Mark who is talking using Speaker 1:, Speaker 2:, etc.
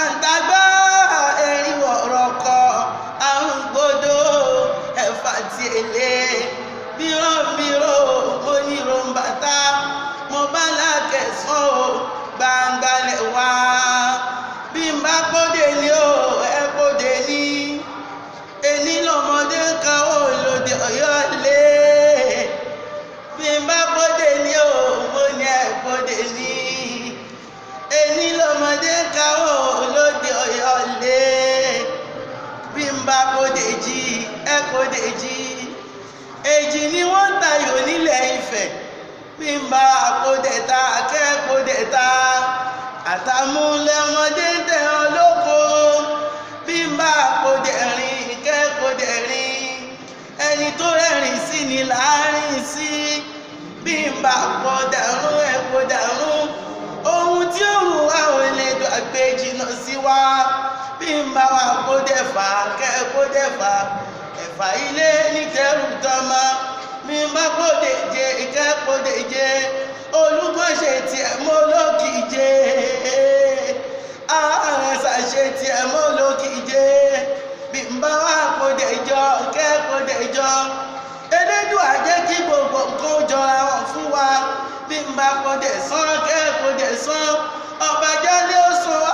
Speaker 1: Àjàǹtàgbà erin wọ̀rọ̀kọ̀ àrùn gbọdọ̀ ẹ̀fà tí èlé bírọ̀bírọ̀ mo ní ròǹbàtà mo bá lákẹ̀sán o gbangba lẹ̀ wá bí n bá kóde ní o ẹ kóde ní ení lọ́mọdé kan ó lòdì ọ̀yọ́ lé bí n bá kóde ní o mo ní ẹ kóde ní ení lọ́mọdé kan ó lòdì ọ̀yọ́ lé bí n bá kóde jí ẹ kóde jí èjì ni wọ́n ń tayò nílẹ̀ Ifẹ̀ bí n bá kóde ta kẹ́ kóde ta àtàmúlẹ̀mọdé ń tẹ̀ ọ́ lóko bí n bá kóde rìn kẹ́ kóde rìn ẹni tó rẹ́rìn sí ni láàrin sí bí n bá kó dàrún ẹ kó dàrún ohun tí ó rù wá ò lè gbàgbé jìnnà sí wa bí n bá wà kó dẹ̀fà kẹ́ kó dẹ̀fà ẹ̀fà ilé nítẹ̀rù tọmọ bí n bá kó dèje kẹ́ kó dèje olúgbọ́n ṣe tiẹ̀ mọ́ lókìje àrẹ̀sà ṣe tiẹ̀ mọ́ lókìje bí n bá wà kó dẹjọ́ kẹ́ kó dẹjọ́ Elédùà jẹ́ kí gbogbo nǹkan jọra wọn fún wa bí n bá kó dẹ̀ sán kẹ́ kó dẹ̀ sán ọba jálẹ̀ ó sàn.